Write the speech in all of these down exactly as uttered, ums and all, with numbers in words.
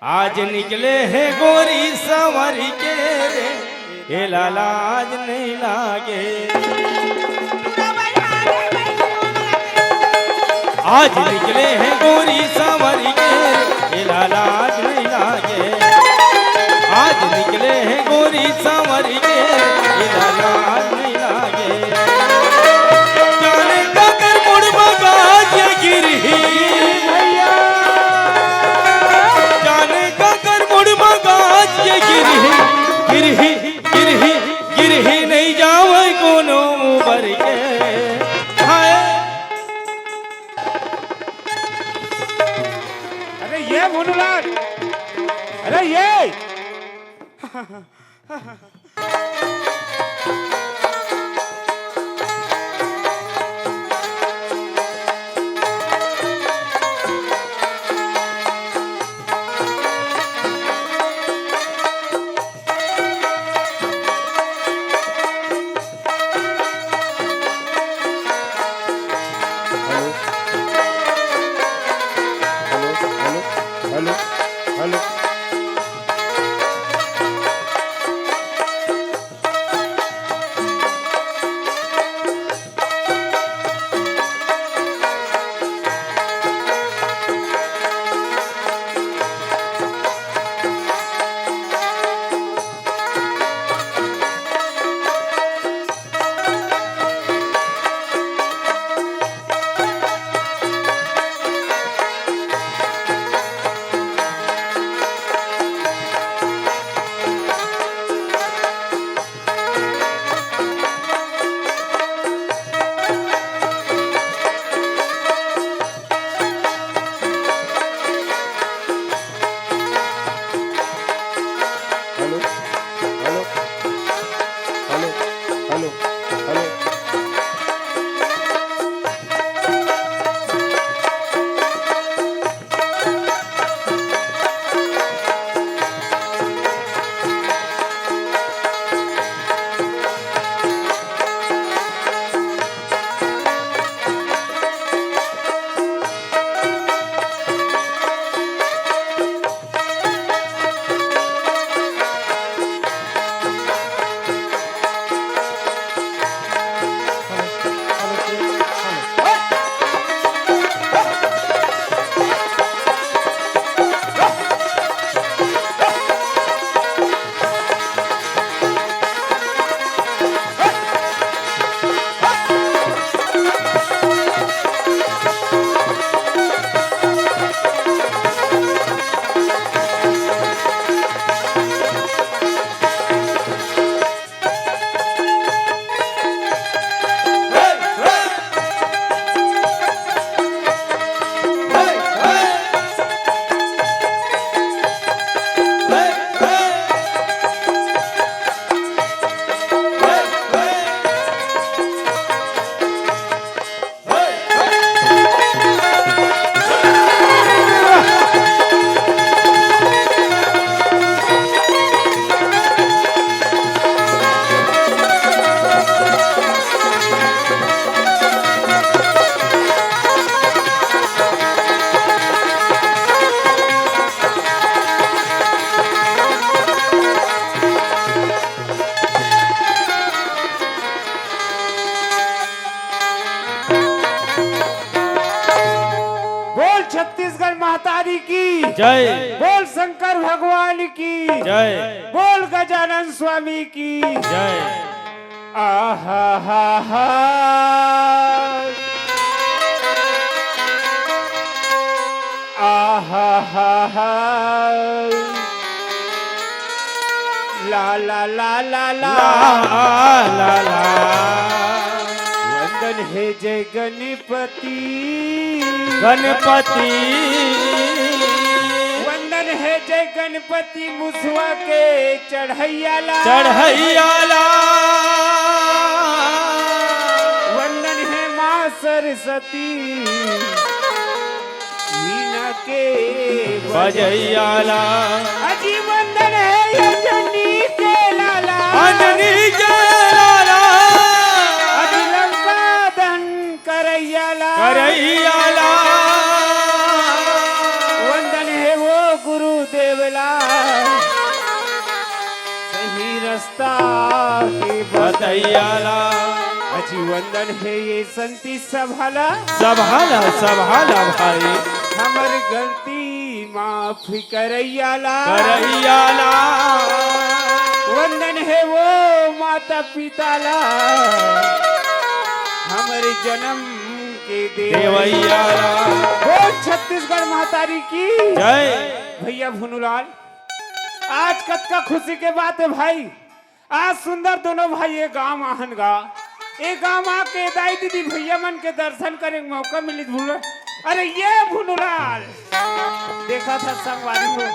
आज निकले हे गोरी संवरी के रे, एला लाज नहीं लागे। आज निकले हे गोरी संवरी के रे, एला लाज नहीं लागे। आज निकले हे गोरी संवरी के रे, एला लाज नहीं लागे। जाने काकर मुड़ म गाज ये गिरही। भैया। जाने काकर मुड़ म गाज ये गिरही, गिरही, गिरही, गिरही नहीं जावय कोनो उबर के। हाय। अरे ये भोनूलाल, अरे ये। Hello, hello, hello, hello, hello. Hello, hello, hello, hello, hello. बोल छत्तीसगढ़ महतारी की जय। बोल शंकर भगवान की जय। बोल गजानन स्वामी की जय। आहा हा हा। आहा हा हा। ला ला ला ला ला। ला ला ला। वंदन हे जय गणपति। गणपति। वंदन हे जय गणपति मुसवा के चढ़ैया ला। चढ़ैया ला। वंदन हे माँ सरस्वती वीणा के बजैया ला। अजी वंदन हे अंजनी के लाला। अंजनी के लाला। अजी लंका दहन करैया ला। करैया ला। वंदन हे वो गुरुदेव देवेला सही रास्ता के बतैया ला। अजी वंदन हे ये संती सभा ला। सभा ला, सभा ला भाई। हमर गलती माफ करैया ला। करैया ला। वंदन हे वो माता पिता ला। हमर जन्म के देवैया ला। बोल छत्तीसगढ़ महतारी की जय। भैया भुनुलाल, आज कतका खुशी के बात हे भाई। आज सुंदर दोनों भाई ये गांव आहन गा। ये गांव आके दाई दीदी भैया मन के दर्शन करे के मौका मिलिस भुनुलाल। अरे ये भुनुलाल, देखा था संगवारी हो,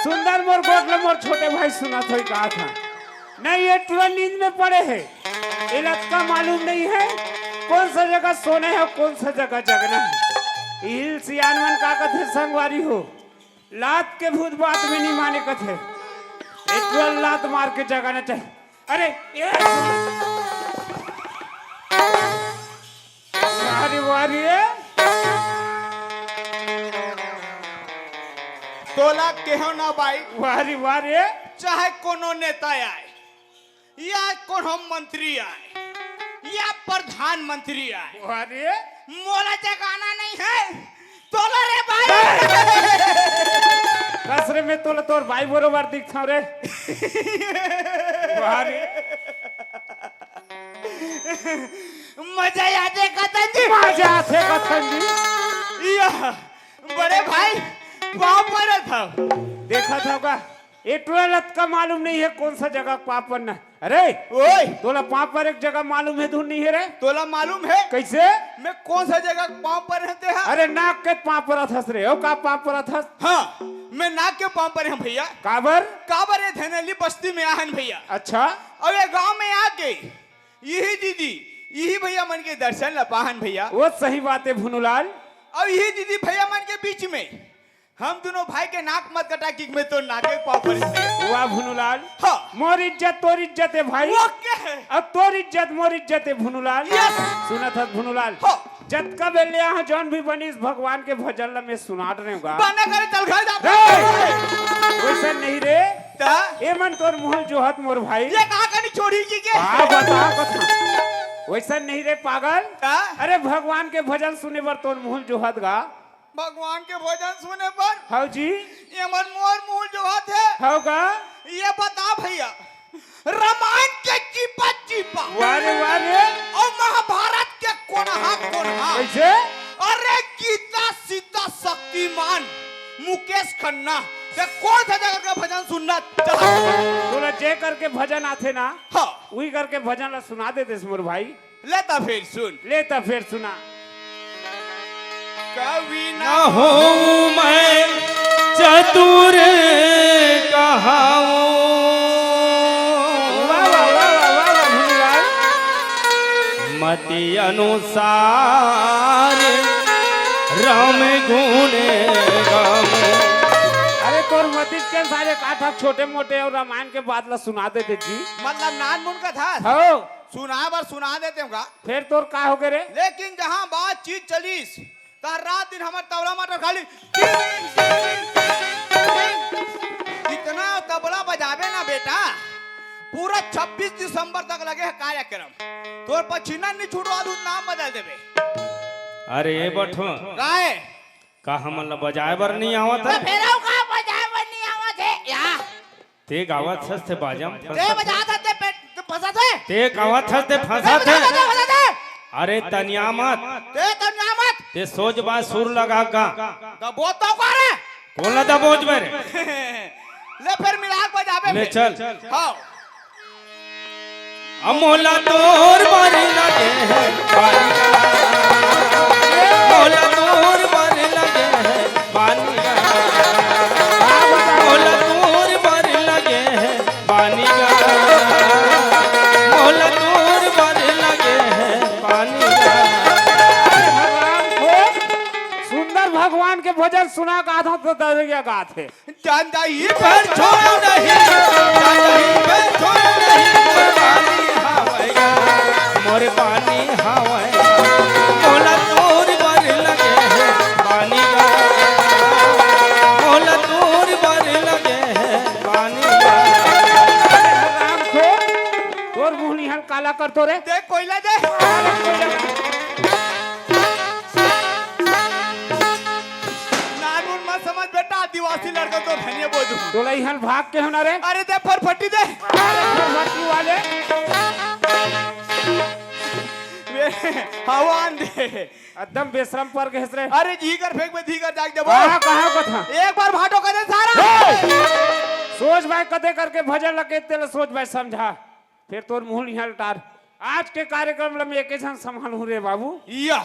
सुंदर मोर गोठ ल मोर छोटे भाई सुनत होई कहा था। नहीं, ये टुरा नींद में पड़े हे, ये लतका मालूम नहीं है कौन सा जगह सोना है, कौन सा जगह जगना है। हिल सियान मन का कथे संगवारी हो, लात के भूत बात में नहीं माने कथे। एक बार लात मार के जगाना चाहिए। अरे, ए! अरे, वाह रे। तोला केहो ना बाई। वाह रे, वाह रे। चाहे कोनो नेता आए, या कोनो मंत्री आए, या प्रधानमंत्री आए, अरे, मोला जगाना नहीं है, तोला रे भाई। कस रे, मैं तोला तोर भाई बरोबर दिखता रे। अरे, मजा आथे कतन जी। मजा आथे कतन जी। या, बड़े भाई, पाँव परत हव। देखा था का? ए टुरा लतका मालूम नहीं है कौन सा जगह पाँव परना। अरे, ओए! तोला पाँव परे के जगह मालूम है धुन नहीं है रे? तोला मालूम है? कैसे? मैं कौन सा जगह पाँव परे हँव तेहा? अरे, नाक के पाँव परत हस रे, ओ का पाँव परत हस? हाँ, मैं नाक के पाँव परे हँव भैया। काबर? काबर ये धनेली बस्ती में आहन भैया। अच्छा। अउ ये गाँव में आके यही दीदी, यही भैया मन के दर्शन ला पाहन भैया। वो सही बात है भुनुलाल। अउ यही दीदी भैया मन के बीच में हम दोनों भाई के नाक मत कटा कि मैं तो नाके पाँव परी। वाह भुनुलाल। हाँ। मोर इज्जत तोर इज्जत है भाई। वो क्या है? अब तोर इज्जत मोर इज्जत है भुनुलाल। Yes। सुनत हस भुनुलाल। हाँ। जतका बेर ले यहाँ जौन भी बनिस भगवान के भजन ला मैं सुनात रहेंव गा। बना करे चल घर जा। रे! वैसा नहीं रे। ता? ए मन तोर मुहूँ ल जोहत मोर भाई। ये कहाँ कनी छोड़ी की के? हाँ, बता, बता। वैसा नहीं रे पागल। ता? अरे भगवान के भजन सुने बर तोर मुहूँ ल जोहत गा। भगवान के भजन सुने बर? हव जी। ये मन मोर मुहूँ ल जोहत हे। हव गा? ये बता भैया, रामायण के चीपा चीपा। वाह रे, वाह रे। अउ महाभारत के कोनहा कोनहा। कैसे? अरे गीता, सीता, शक्तिमान, मुकेश खन्ना, ते कौन सा जगह का भजन सुनना चाहत? तोला जे करके भजन आथे ना, हाँ। उही करके भजन ला सुना देतेस मोर भाई। ले त फेर सुन। ले त फेर सुना। कवि न होऊं मैं चतुर कहाऊं। वाह, वाह, वाह, वाह, वाह, वाह, धुनीलाल। मति अनुसार राम गुण गाऊं। अरे तोर मति के अनुसार एक आठ छोटे मोटे अउ रामायण के बात ला सुना देते जी। मतलब नानमुन कथा? हव। सुनाय बर सुना देतेंव गा। फेर तोर का होगे रे? लेकिन जहाँ बात चीत चलिस, त रात दिन हमर तबला मास्टर खाली इतना तबला बजाबे ना बेटा, पूरा छब्बीस दिसंबर तक लगे हे कार्यक्रम। तोर पछिना नी छुटवा दूँ, नाम बदल देबे। अरे ए बठवा, काय? का हमन ला बजाय बर नी आवत हे? त फेर अउ का बजाय बर नी आवत हे? या। ते गावत हस ते बाजा म ते फंसत हे। बजात हस ते पेट, ते फंसत हे। ते गावत हस ते ते फंसत हे। बजात हस ते फंसत हे। अरे तनिया मत। ते तनिया मत। ते सोज बा सुर लगा गा। दबो तो का रे? कोन ला दबोच बे रे? ले फेर मिला के बजाबे ले फेर। चल। हाँ। मोला तोर बर लगे हे पानी गा। मोला तोर बर लगे हे पानी गा। मोला तोर बर लगे हे पानी गा। मोला तोर बर लगे हे पानी गा। सुंदर भगवान के भजन सुना गात हस त दरिया गात हे। चांदा ही पर छोड़ नहीं, चांदा ही पर छोड़ नहीं, मोर पानी हवय गा, मोर पानी हवय गा। मोला तोर बर लगे हे पानी गा, मोला तोर बर काला करथो रे? देख कोइला दे। नानून मत समझ बेटा, आदिवासी लड़का तो धनिया बोल दूं। तोला इहन भाग के होना रे? अरे दे फरफटी दे। अरे फरफटी वाले। हवान दे। एकदम बेशरम पर गेस रे। अरे जी कर फेंक में धी कर जाग देबो। कहाँ, कहाँ कथा? एक बार भाटो कर दे सारा। हे! सोच भाई कदे करके भजन लगे तेला सोच भाई समझा। फिर तोर मुंह निहाल टार। आज के कार्यक्रम ल मैं एके झन संभालहूं रे बाबू। या।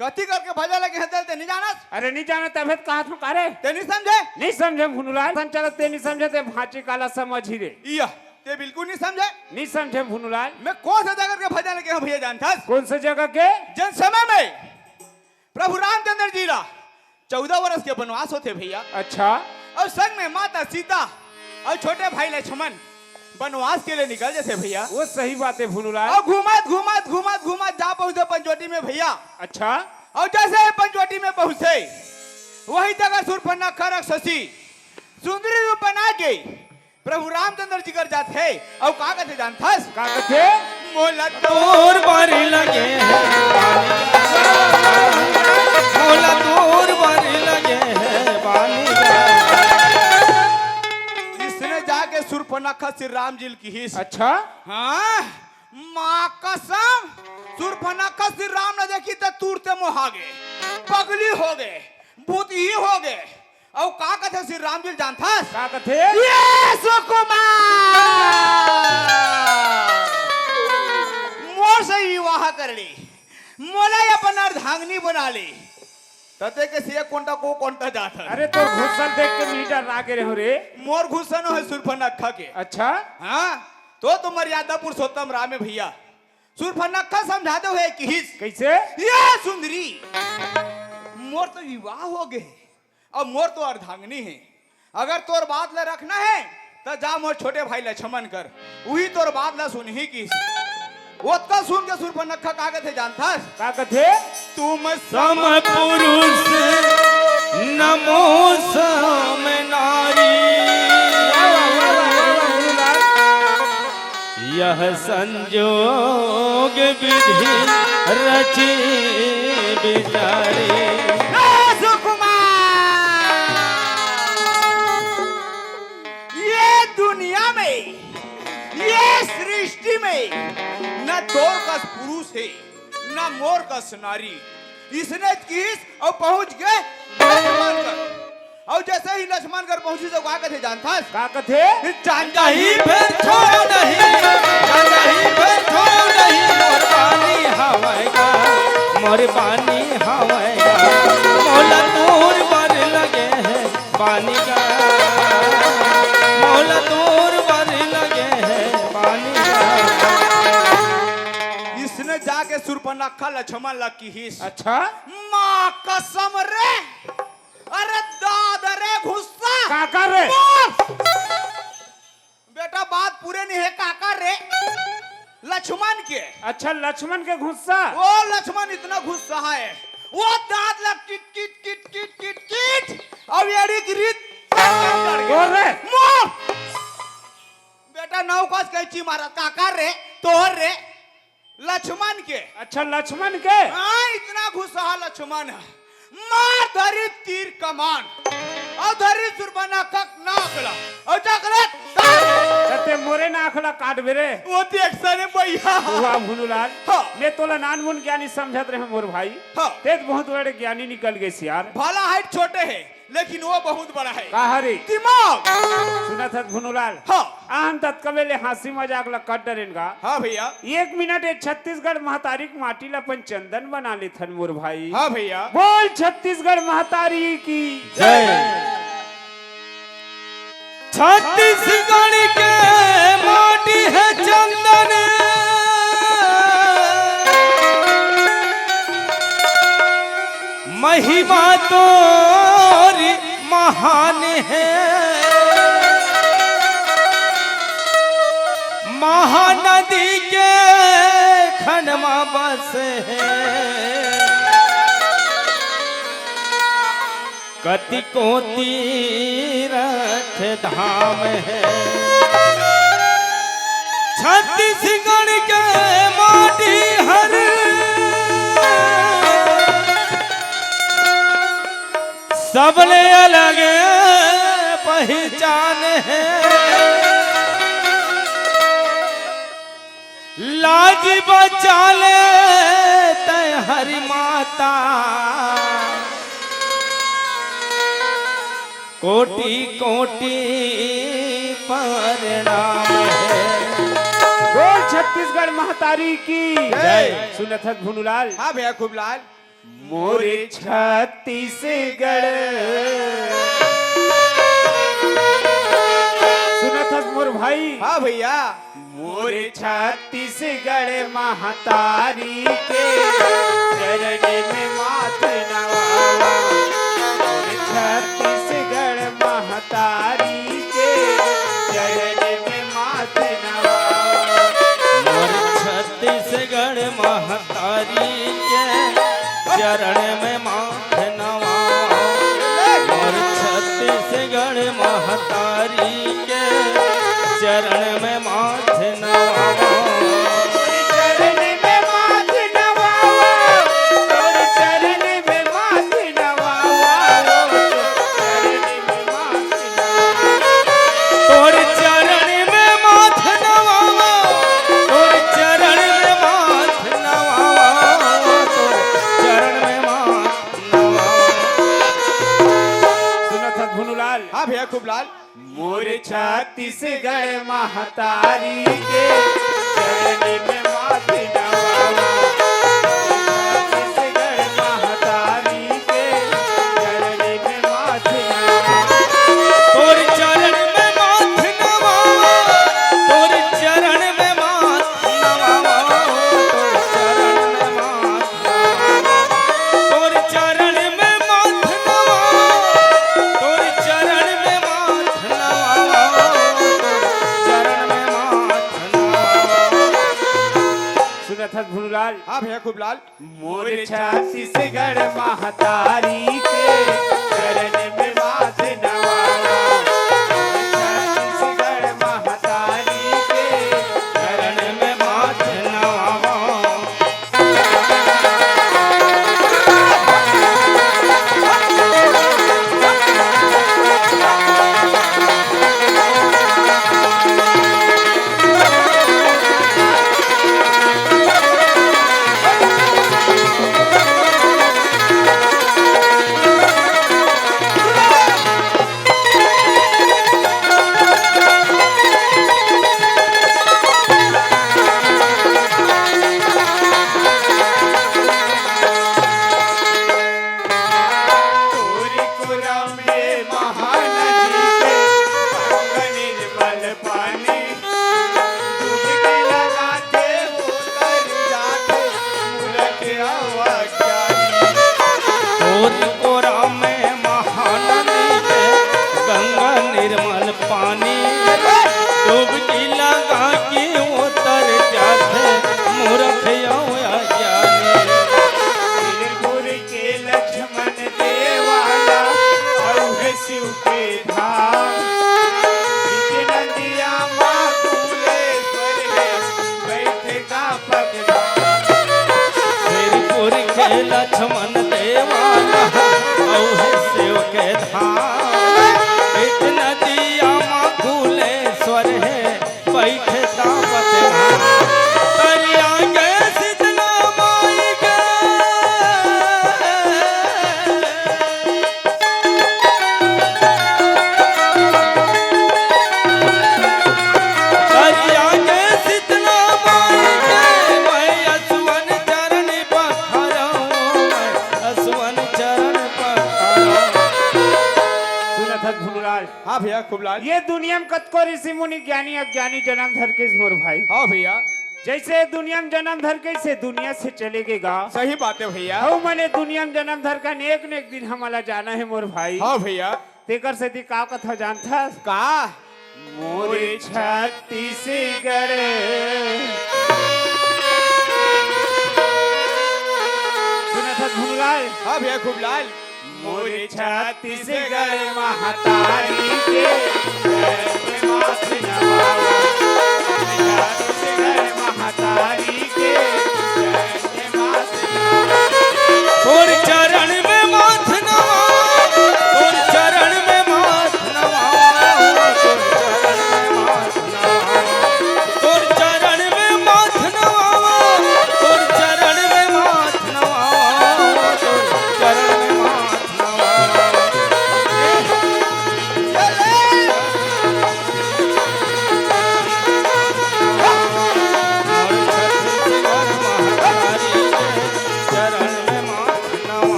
कति करके भजन लगे हते ते नहीं जानस? अरे नहीं जानत तभे त कहा था का रे? ते नहीं समझे? नहीं समझे भुनुलाल। संचालक ते नहीं समझे ते भांची काला समझ ही रे। या। ते बिल्कुल नहीं समझे। नहीं समझे भुनुलाल। मैं कौन सा जगह के भजन लगे हूं भैया जानथस? कौन सा जगह के? जन समय में प्रभु रामचंद्र जी ला चौदह वर्ष के वनवास होथे भैया। अच्छा। अउ संग में माता सीता अउ छोटे भाई लक्ष्मण वनवास के लिए निकल जथे भैया। वो सही बात है भुनुलाल। अउ घूमत घूमत घूमत घूमत जा पहुंचे पंचवटी में भैया। अच्छा। अउ जैसे ही पंचवटी में पहुंचे वही जगह शूर्पणखा राक्षसी सुंदरी रूप बना के प्रभु रामचंद्र जी कर जात हे, अउ का कथे जानथस? का कथे? मोला तोर बारी लगे हे पानी, मोला तोर बारी लगे हे पानी। इसने जाके शूर्पणखा श्री राम जी ल किहिस। अच्छा। हाँ, माँ कसम, शूर्पणखा श्री राम ने देखी त तुरते मोहा गे, पगली हो गे, भूत ही हो गे। अउ का कथे श्री राम जी ल जानथस? का कथे? ये सुकुमार मोर से विवाह कर ले, मोला अपन अर्धांगिनी बना ले। तते के से कोंटा को कोंटा जात हस। अरे तोर घुस्सा देख के मी डर्रा गे रेहों रे। मोर घुस्सा नो हे शूर्पणखा के। अच्छा। हाँ, तो तो मर्यादा पुरुषोत्तम राम हे भैया। शूर्पणखा समझा दे हे किहिस। कैसे? ये सुंदरी, मोर तो विवाह हो गे। अब मोर तो अर्धांगिनी हे, अगर तोर बात ला रखना हे, त जा मोर छोटे भाई लक्ष्मण कर, उही तोर बात ला सुनही किहिस। ओतका सुन के शूर्पणखा का कथे जानथस? का कथे? तुम सम पुरुष नमो सम नारी। यह संजोग विधि रची बिचारी। राजकुमार, ये दुनिया में, ये सृष्टि में न तोर कस पुरुष हे, न मोर कस नारी। इसने किहिस अउ पहुंच गे लक्ष्मण कर। अउ जैसे ही लक्ष्मण कर पहुंचिस त का कथे जानथस? का कथे? जानही फेर छोड़हूं नहीं, जानही फेर छोड़हूं नहीं, मोर बानी हवय गा, मोर बानी हवय गा, मोला तोर बर लगे हे बानी गा, मोला तोर बर लगे हे बानी गा। इसने जाके शूर्पणखा लक्ष्मण ला किहिस। अच्छा। माँ कसम रे, अरे दादा रे घुस्सा। काका रे। माँ! बेटा बात पूरे नहीं हे, काका रे। लक्ष्मण के। अच्छा, लक्ष्मण के घुस्सा। वो लक्ष्मण इतना घुस्सा हे, वो दांत ला किट किट किट किट किट किट, अब एड़ी गिरी। बोल रे। माँ! बेटा नौ कस कैंची मारा, काका रे, तोर रे। लक्ष्मण के। अच्छा, लक्ष्मण के? हाँ, इतना घुस्सा हे लक्ष्मण। मार धरी तीर कमान, अउ धरी शूर्पणखा के नाक ला, अउ जकरे काट। ते मोरे नाक ला काटबे रे। वो देख सरे भैया। वाह भुनुलाल। हाँ। मैं तोला नानमुन ज्ञानी समझत रहेंव मोर भाई। हाँ। ते त बहुत बड़े ज्ञानी निकल गेस यार। भला height छोटे हे। लेकिन वो बहुत बड़ा हे। का हरे? दिमाग। सुनत हस भुनुलाल? हाँ। आन ततका बेले हाँसी मजाक ला कर डरेन गा। हाँ भैया। एक मिनट, ये छत्तीसगढ़ महतारी के माटी ला अपन चंदन बना लेथन मोर भाई। हाँ भैया। बोल छत्तीसगढ़ महतारी की जय। छत्तीसगढ़ के माटी हे चंदन, महिमा तोरी महान हे। महानदी के खन मा बसे हे। कतिको तीरथ धाम हे। छत्तीसगढ़ के माटी हर सबले अलग पहचान हे। लाज बचा ले तै हरि माता, कोटि कोटि प्रणाम हे। बोल छत्तीसगढ़ महतारी की जय। सुनत हस भुनुलाल? हाँ भैया खूबलाल। मोर छत्तीसगढ़। सुनत हस मोर भाई? हाँ भैया। मोर छत्तीसगढ़ महतारी के चरण में माथ नवावा। मोर छत्तीसगढ़ महतारी के चरण में माथ नवावा। मोर छत्तीसगढ़ महतारी के चरण में माथ नवावा। मोर छत्तीसगढ़ महतारी के चरण में माथ नवावा। चरण में माथ नवावा, तोर चरण में माथ नवावा, चरण में माथ नवावा। तोर चरण में माथ नवावा, तोर चरण में माथ नवावा, तोर चरण में माथ नवावा। सुनत हस भुनुलाल? हाँ भैया खूबलाल। मोर छत्तीसगढ़ महतारी के चरण में माथ नवावा। छत्तीसगढ़ महतारी के चरण में माथ नवावा। तोर चरण में माथ नवावा, तोर चरण में माथ नवावा, तोर चरण में माथ तोर चरण में माथ नवावा, तोर चरण में माथ नवावा, तोर चरण में माथ नवावा। सुनत हस भुनुलाल? हाँ भैया खूबलाल। मोर छत्तीसगढ़ महतारी के चरण में माथ नवावा। मोर छत्तीसगढ़ महतारी के चरण में माथ नवावा। तोरी कोरा में महानदी के गंगा निर्मल पानी, डुबकी लगाथे उतर जाथे मूरख अउ अज्ञानी। तोरी कोरा में महानदी के गंगा निर्मल पानी, डुबकी लगा के उतर जाथे मूरख अउ अज्ञानी। सिरपुर के लक्ष्मण देवाला अउ हे शिव के धाम। बीच नदिया मा कुलेश्वर हे, बैठे का पग धाम। सिरपुर के लक्ष्मण देवाला अउ हे शिव के धाम। बीच नदिया मा कुलेश्वर हे, बैठे तापत धाम। तरिया के शीतला माई के। तरिया के शीतला माई के, मैं असुवन चरण पखारौं, मैं असुवन चरण पखारौं। सुनत हस भुनुलाल? हाँ भैया खूबलाल। ये दुनिया में कतको ऋषि मुनि ज्ञानी अज्ञानी जन्म धर के मोर भाई। हाँ भैया। जैसे दुनिया में जन्म धर के से दुनिया से चले गे गा। सही बात हे भैया। अउ मने दुनिया में जन्म धर के नेक नेक दिन हमला जाना हे मोर भाई। हाँ भैया। तेकर सेती का कथा जानथस? का? मोर छत्तीसगढ़। सुनत हस भुनुलाल? हाँ भैया खूबलाल। मोर छत्तीसगढ़ महतारी के चरण में माथ नवावा।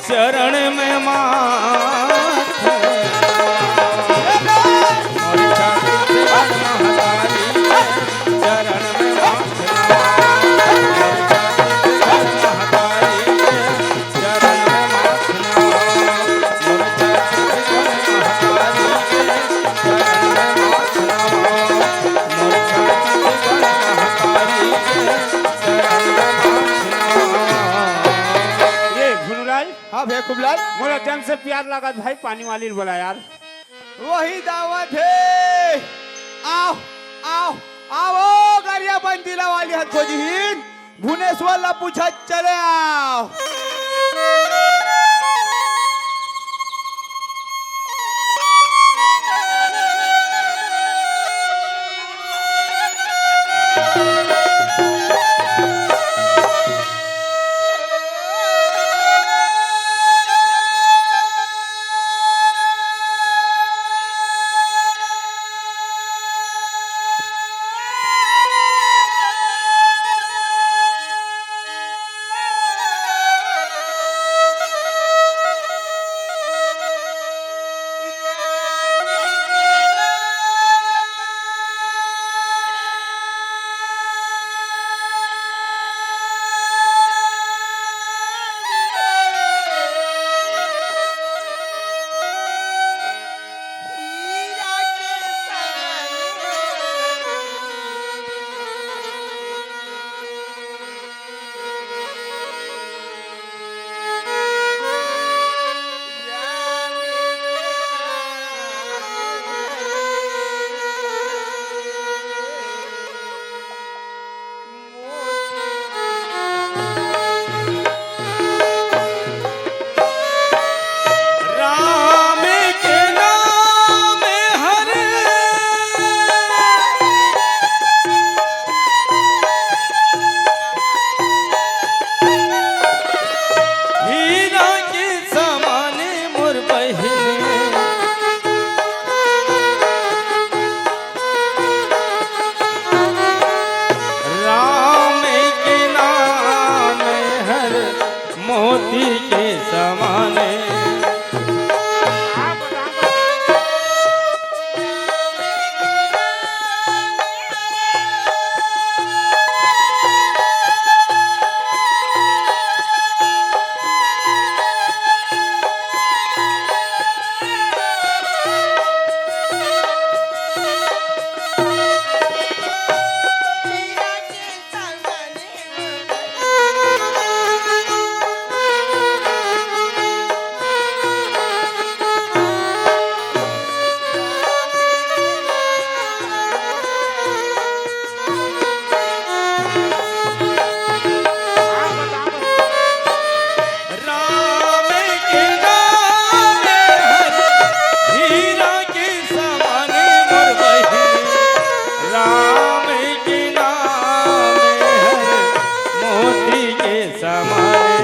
चरण में माथ, मोर छत्तीसगढ़ महतारी के चरण में माथ नवा, मोर छत्तीसगढ़ महतारी के चरण में माथ नवा, मोर छत्तीसगढ़ महतारी के चरण में माथ नवा, मोर छत्तीसगढ़ महतारी के चरण में माथ नवा। ये भुनुलाल, हाँ भैया खूबलाल। मोला जन से प्यार लागत भाई, पानी वाली ल बोला यार। वही दावत हे। आओ, आओ, आओ, गरिया बंदीला वाली हथ खोजहीन। भुनेश्वर ला पूछत चले आओ। राम के नाम हर हीरा के समान मोर बहिनी। राम के नाम हर मोती के समान। राम के नाम हर हीरा के समान मोर बहिनी। राम के नाम हर मोती के समान।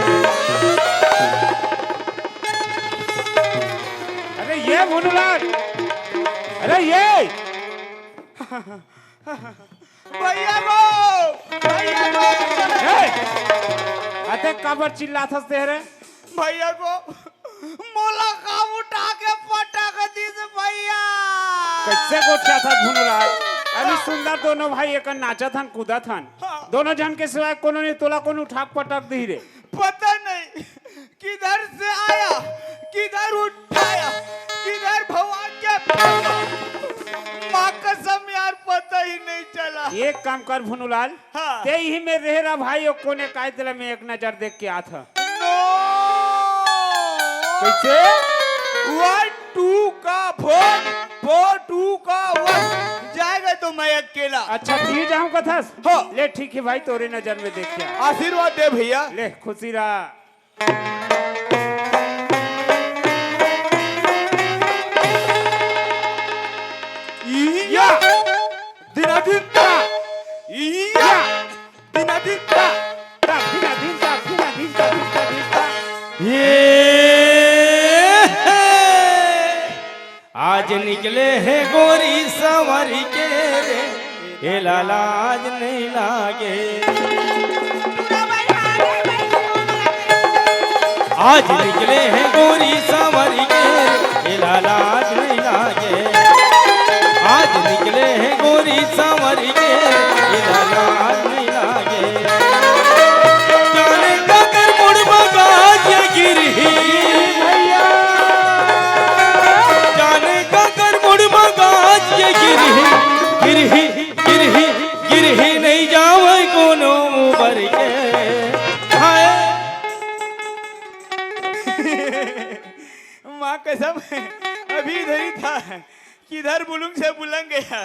अरे ये भुनुलाल, अरे ये भैया को, भैया को। ए, अते काबर चिल्लाथस ते रे? भैया को, मोला का उठा के पटक दिस भैया। कैसे गोठियाथस भुनुलाल? अभी सुंदर दोनों भाई एक नाचत हन, कूदत हन। हाँ। दोनों झन के सिवाय कोनो नहीं, तोला कोन उठा के पटक दिही रे? पता नहीं किधर से आया, किधर उठाया, किधर भवा के फेंका। माँ कसम यार, पता ही नहीं चला। एक काम कर भुनुलाल, हाँ। ते ही में रहे रहा भाई, ओ कोने काय तेला मैं एक नजर देख के आत ह। No। कैसे? One two का four, four two का one। जाएगा तो मैं अकेला। अच्छा, दी जाऊं कथस? हाँ। ले ठीक है भाई, तोरे नजर में देख के आ। आशीर्वाद दे भैया। ले खुशी रहा। या। दिना दिन ता। या। दिना दिन ता। ता, दिना दिन ता, दिना दिन ता, दिना दिन ता। ये। आज निकले हे गोरी संवरी के रे, एला लाज नहीं लागे। आज निकले हे गोरी सांवरी के, एला लाज नइ लागे। आज निकले हे गोरी सांवरी के, एला लाज नइ लागे। जाने काकर मुड़ म गाज गिरही, भैया। जाने काकर मुड़ म गाज गिरही, गिरही, गिरही, गिरही नइ जावय कोनो उबर के। हाय। माँ कसम, अभी इधर ही था, किधर बुलुंग से बुलंग गया।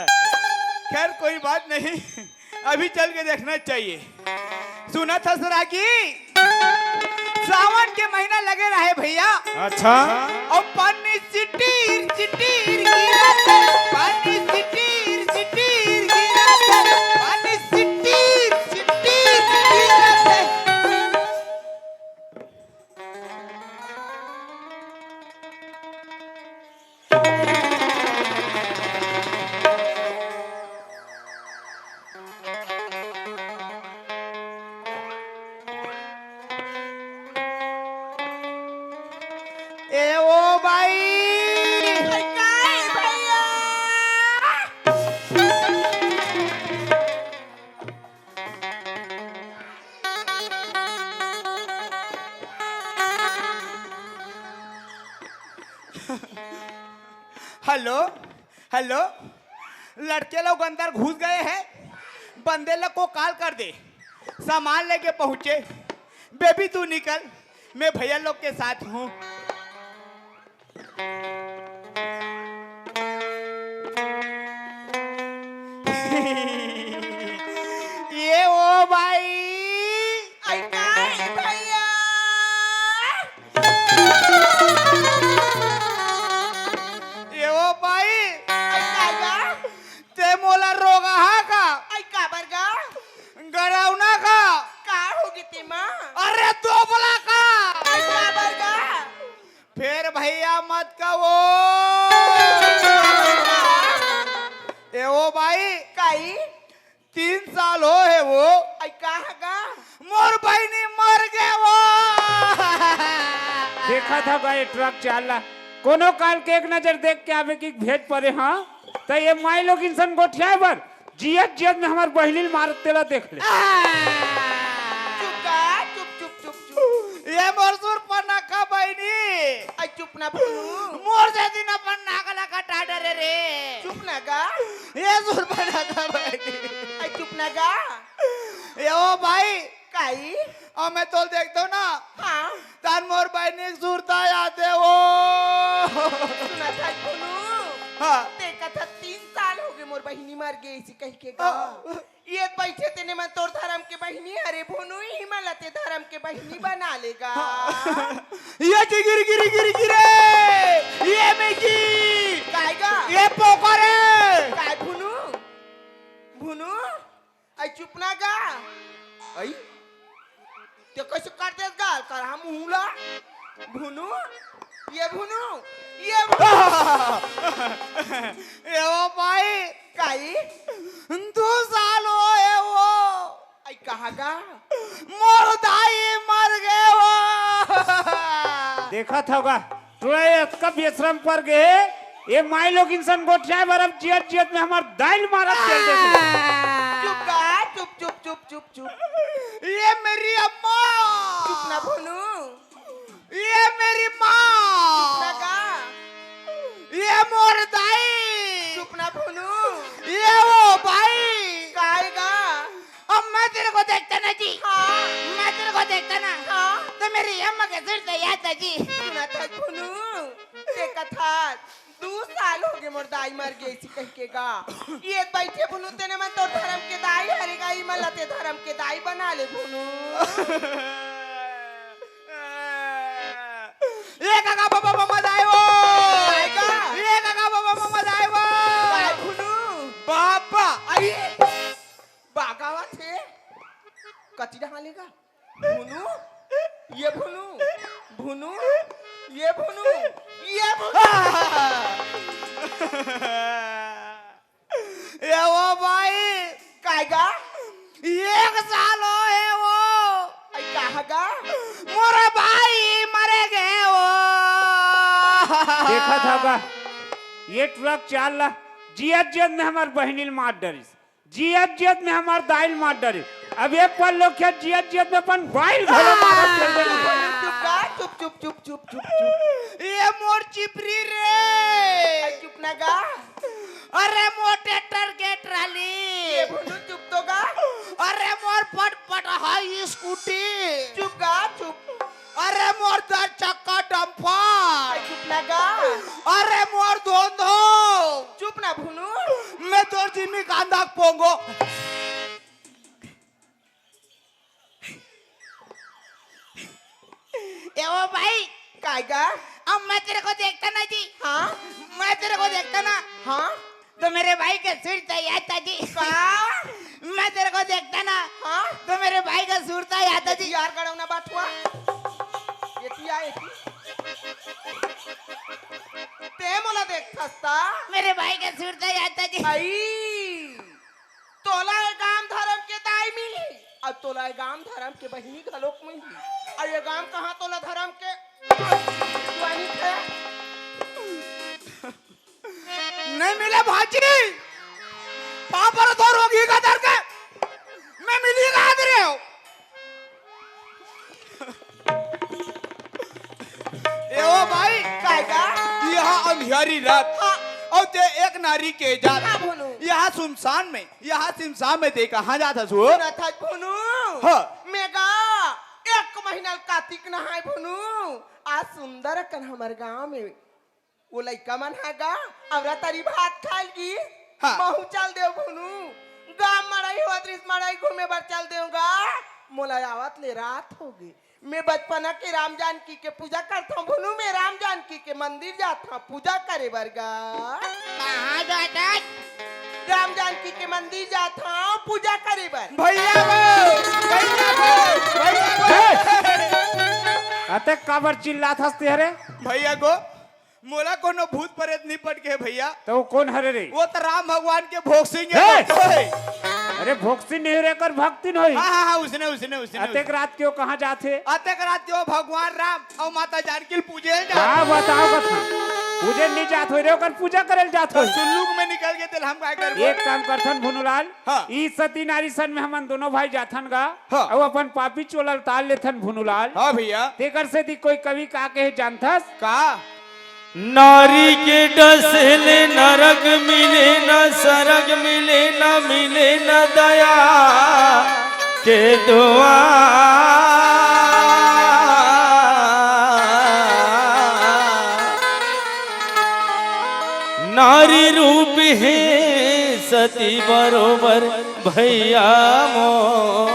खैर, कोई बात नहीं, अभी चल के देखना चाहिए। सुनत हस रागी, सावन के महीना लगे रहे भैया। अच्छा। अउ पानी चिटीर चिटीर गिरत हे, पानी चिटीर चिटीर गिरत हे, पानी चिटीर चिटीर गिरत हे। ए ओ बाई। अरे काय भैया? हेलो, हेलो, लड़के लोग अंदर घुस गए हैं, बंदे लोग को कॉल कर दे, सामान लेके पहुंचे। बेबी तू निकल, मैं भैया लोग के साथ हूँ। ये ओ भाई। आई काय भैया? ये ओ भाई। आई काय गा? ते मोला रोगहा का? आई काबर गा? गरौना का? का होगे तेमा? अरे दोबला का? आई काबर गा? फेर भैया मत कहो। ए ओ भाई, काई? तीन साल हो हे वो। आई कहाँ गा? मोर बहिनी मर गे वो। देखा था गा ये ट्रक चाला, कोनो काल के एक नजर देख के आवे कि भेज परे, हाँ? त ये माई लोग इंसान गोठियाए बर जियत जियत में हमर बहिनी ल मारत तेला देख ले। चुप गा, चुप, चुप, चुप, चुप। ये मोर सुरपनखा बहिनी। आई चुप ना भुनू। मोर से दिन अपन नाक ला कटा डरे रे। चुप ना गा। ये सुरपनखा बहिनी। आई चुप ना गा। ये ओ भाई। काई? अउ मैं तोल देखतो ना। हाँ। तान मोर बहिनी सुरता आते वो। सुना था भुनू। हाँ। ते कथा तीन साल होगे मोर बहिनी मर गे इसी कहि के गा। हाँ। ये बइठे तेने मन तोर धरम के बहिनी हरे भुनू, इही मन ला ते धरम के बहिनी बना ले गा। ये गिर, गिर, गिर, गिरे, ये में की, काय गा? ये पोखर हे। काय भुनू? भुनू? आई चुप ना गा। आई? ते कइसे कर देस गा? कर हम मुँह ला। भुनू, ये भुनू, ये भुनू। ए ओ भाई। काई? दू साल हो हे वो। आई कहाँ गा? मोर दाई मर गे वो। देखत हव गा, टोला ये अतका बेसरम पर गे हे, ये माई लोग इंसान गोठियाए बर अब जियत जियत में हमर दाई ल मारत चल देथे। चुप गा, चुप, चुप, चुप, चुप, चुप। ये मेरी अम्मा। चुप ना भुनू। ये मेरी माँ। चुप ना गा। ये मोर दाई। चुप ना भुनू। ये ओ भाई। काय गा? अब मैं तेरे को देखता ना जी। हाँ। मैं तेरे को देखता ना। हाँ। तो मेरी अम्मा के सिर से याद था जी। सुना था भुनू, ते कथा दू साल होगे मोर दाई मर गे इसी कहि के गा। ये बइठे भुनू तेने मन तोर धरम के दाई हरे गा, इमन ला ते धरम के दाई बना ले भुनू। ए काका बाबा ममा दाई वो। काय गा? ए काका बाबा ममा दाई वो। काय भुनू? बाबा। आई। बागावा थे। कची डहा लेगा? भुनू, ये भुनू, भुनू, ये भुनू, ये भुनू। ए ओ भाई। काय गा? एक साल हो हे वो। आई कहाँ गा? मोर भाई मरे देखत हव गा, ये टुरा के चाल ला, जियत जियत में हमर बहिनी ल मार डरिस, जियत जियत में हमर दाई ल मार डरिस। अब एक पल लोग के जियत जियत में अपन बाई ल घलो मारत चल देही। चुप गा, चुप, चुप, चुप, चुप, चुप, चुप। ये मोर चिपरी रे। अरे चुप ना गा। अरे मोर ट्रैक्टर के ट्राली। ये भुनु चुप तो गा। अरे मोर पटपट हाई स्कूटी। चुप गा, चुप। अरे मोर दस चक्का डंपर। अरे चुप ना गा। अरे मोर धोंधो। चुप ना भुनु। मैं तोर जिमी कांदा के पोंगो। ए ओ भाई, काय गा? अब मैं तेरे को देखता ना जी। हाँ? मैं तेरे को देखता ना। हाँ? तो मेरे भाई का सुरता आ जाता जी। का? मैं तेरे को देखता ना। हाँ? तो मेरे भाई का सुरता आ जाता जी। यार गड़ौना बात हुआ। ये किया, ये की? ते मोला देखथस ता? मेरे भाई का सुरता आ जाता जी। आई। तोला ए गांव धरम के दाई मिलही, अउ तोला ए गांव धरम के बहिनी घलोक मिलही। अउ ए गांव कहां तोला धरम के जुआनी थे? नहीं मिले भाजी, पापड़ तो रोगी का दर के मैं मिली रात रे हो। ए ओ भाई, काय गा? यह अंधियारी रात हाँ। अउ ते एक नारी के जात। हाँ, भुनु। यह सुनसान में, यह सुनसान में ते कहाँ जात हस ओ? सुनत हस भुनु? हाँ। मैं गा एक महीना ल कातिक नहाय भुनु। आज सुंदर अकन हमर गांव में वो लइका मन ह गा अवरा तरी भात खाय ल गिस। हाँ। महू चल देव भुनु। गांव मड़ई होत रिस, मड़ई घूमे बर चल देव गा। मोला आवत ले रात होगे। मैं बचपना के राम जानकी के पूजा करथंव भुनु, मैं राम जानकी के मंदिर जाथंव पूजा करे बर गा। कहाँ जाथस? राम जानकी के मंदिर जाथंव पूजा करे बर। भैया गो, भैया गो, भैया गो। हे! अतेक काबर चिल्लात हस ते हरे? भैया गो, मोला कोनो भूत प्रेत नइ पटके हे भैया। त वो कोन हरे रे? वो त राम भगवान के भोक्सिंग हे! हे! भक्त हे। अरे भोक्सिंग नहीं रे, एकर भक्तिन होही। हाँ, हाँ, हाँ, उसने, उसने, उसने, अतेक उसने। रात के वो कहाँ जाथे? अतेक रात के वो भगवान राम अउ माता जानकी ल पूजे ल जाथे। हाँ, बताओ कथा। पूजे नइ जात होही रे, ओकर पूजा करे ल जात होही। सुल्लूक में निकल गे तेला हम काय करबो? एक काम करथन भुनुलाल, हाँ। ई सती नारी संग में हमन दोनों भाई जाथन गा, हाँ। अउ अपन पापी चोला ल तार लेथन भुनुलाल। हाँ भैया। तेकर सेती कोई कवि का कहे जानथस? का? नारी के डसेले नरक मिले न सरग मिले न मिले न दया के दुआ। नारी रूप हे सती बरोबर भैया मोर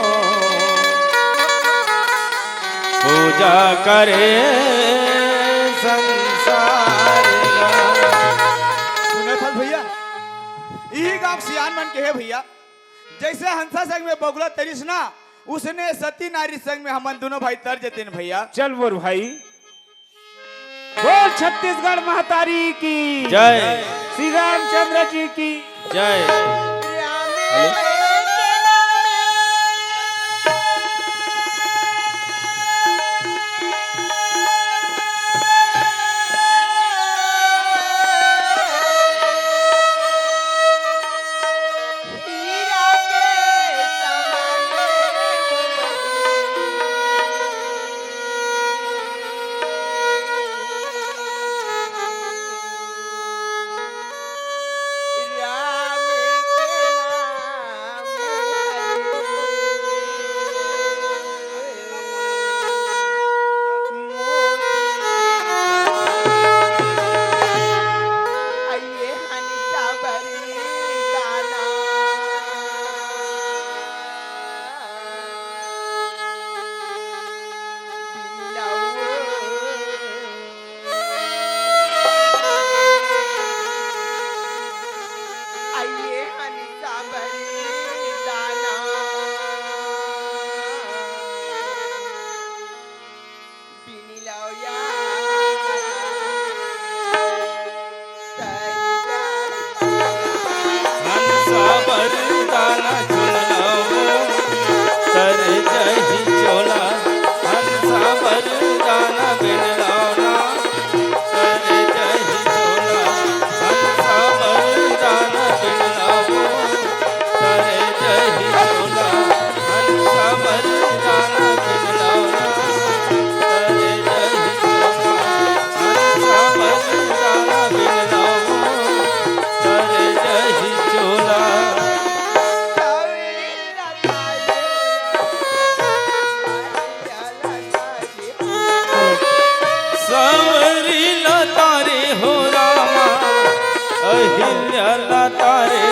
पूजा करे संसार ला। सुनत हस भैया, इही गांव सियान मन के हे भैया, जैसे हंसा संग में बगुला तरिस ना, उसने सती नारी संग में हमन दोनों भाई तर जतिन भैया। चल मोर भाई। बोल छत्तीसगढ़ महतारी की जय। श्री रामचंद्र जी की जय। कंवरी ला तारे हो रामा, अहिल्या ला तारे